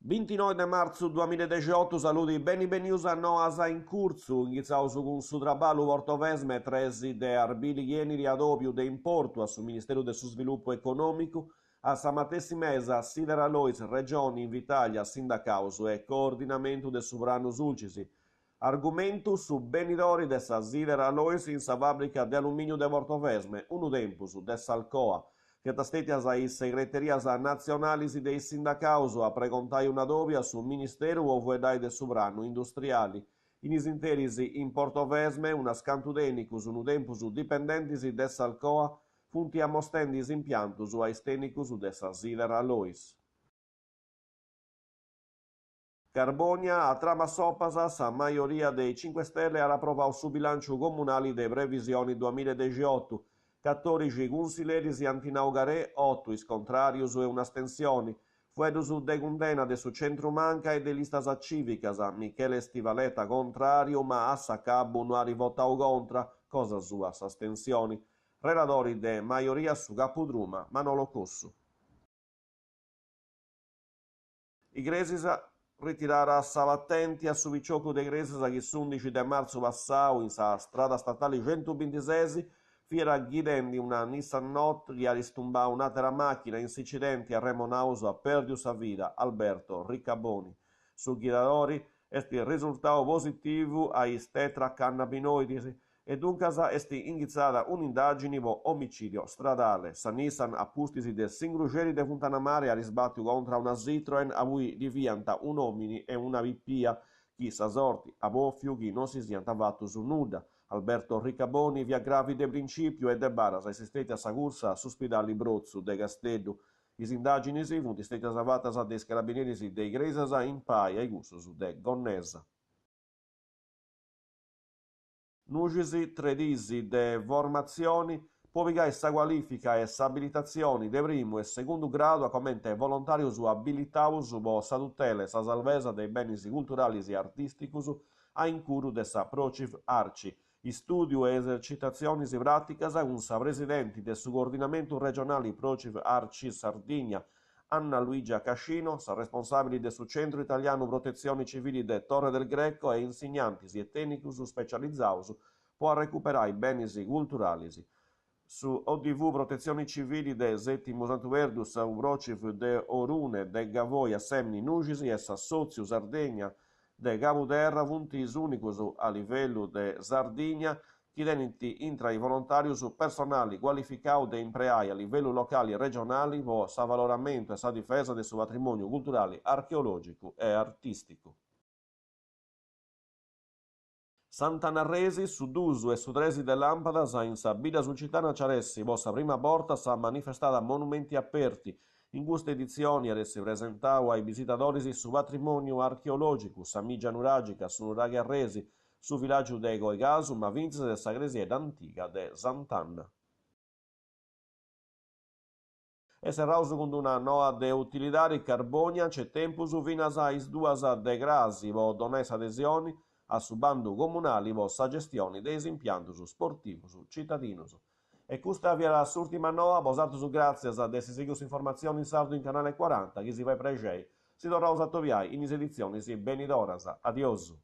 Bintinoi de martzu duamillaedexiotu Saludi beni benius a Noas in Curtzu, inghitzaus cun su traballu Portovesme tresi de arbili chi 'enit adòbiu de importu a su Ministeru de su Sviluppu Econòmicu A sa matessi mesa, Sideralloys, Regioni, Invitalia, sindacaus e coordinamentu de su Pranu Sulcis. Argumentu, su benidori de sa Sideralloys in sa fàbrica de alumìniu de Portovesme, unu tempus de s'Alcoa. Fiant stètias is segreterias natzionalis de is sindacaus a pregontai un'adòbiu a su Ministeru po fueddai de su pranu industriali. In is interis, in Portovesme, unas cantu tènnicus, unu tempus dipendentis de s'Alcoa, Funt ammostendi is impiantus a is tènnicus de sa Sideralloys. Carbònia, a tramas sopas, sa majoria de is Cinque Stelle at aprovau su bilànciu comunali de previsioni duamillaedexiotu. Catòrixi cunsilleris ant nau carè, otu is contràrius e un'astensioni. Fueddus de cundena de su centru-manca e de listas cìvicas, Michele Stivaletta contràriu ma a s'acabu no at votau contra, cosa sua s'astensioni. Reladori de majoria su capu-truma Manolo Cossu. Igrèsias ritirada sa patenti a su piciocu de Igrèsias chi s'undixi de martzu passau in sa strada statali centubintises fiat ghidendi una Nissan Note chi at istumbau un'àtera màchina in s'incidenti arremonaus at pèrdiu sa vida Alberto Riccaboni. Su ghidadori est risurtau positivu a is tetracannabinoidis E duncas est inghitzada un'indàgini po omicidio stradale. Sa Nissan, a pustis de s'ingruxeri de Funtanamare, at isbàtiu contra a una Citroen abui ddi fiant un'òmini e una pipia, chi sa sorti at bòfiu chi non si siant fatus nudda. Alberto Riccaboni fiat gravi de princìpiu e de baras est stètia sa cursa a su spidali Brotzu de Casteddu. Is indàginis funt stètias fatas de is carabineris de Igrèsias impai a cussus de Gonnesa. Nuxis tres diis de formatzioni po pigai sa cualìfica e s'abilitatzioni de primu e segundu gradu a comente volontàrius abilitaus po sa tutela e sa salvesa de is benis culturalis e artìsticus a incuru de sa Prociv Arci. Istùdiu e esercitatzionis pràticas cun sa presidenti de su coordinamentu regionali Prociv Arci Sardigna, Anna Luigia Cascino, sa responsàbili de su Centru Italianu Protetzioni Civili de Torre del Greco e insignantis e tènnicus specializaus po arrecuperai benis culturalis. Su ODV Protetzioni Civili de Sètimu Santu Perdu, su Prociv de Orune, de Gavoi, Assèmini, Nuxis e s'Assòtziu Sardegna de Cabuderra funt is ùnicus a livellu de Sardigna chi tenint intra is volontàrius personali cualificau de impreai a livellu locali e regionali po s'avaloramentu e sa difesa de su patrimòniu culturali, archeològicu e artìsticu. Sant'Anna Arresi, su dus e su tres de làmpadas in sa bidda sulcitana nci at essi po sa prima borta sa manifestada Monumenti Aperti. In custa editzioni at essi presentau a is bisitadoris su patrimòniu archeològicu, sa mìgia nuràgica, su nuraghe Arresi, su villàgiu de Coicasu ma fintzas de sa cresiedda antiga de Sant'Anna. E serraus cun d'una noa de utilidadi, Carbònia nc'est tempus finas a is duas de crasi po donai s'adesioni a su bandu comunali po sa gestioni de is impiantus sportivus citadinus. E custa fiat s'ùrtima noa, bosàterus gràtzias de essi sighiu s'informatzioni in sardu in Canale Cuaranta, chi si fait prexei, si torraus a atobiai in is editzionis benidoras. Adiosu.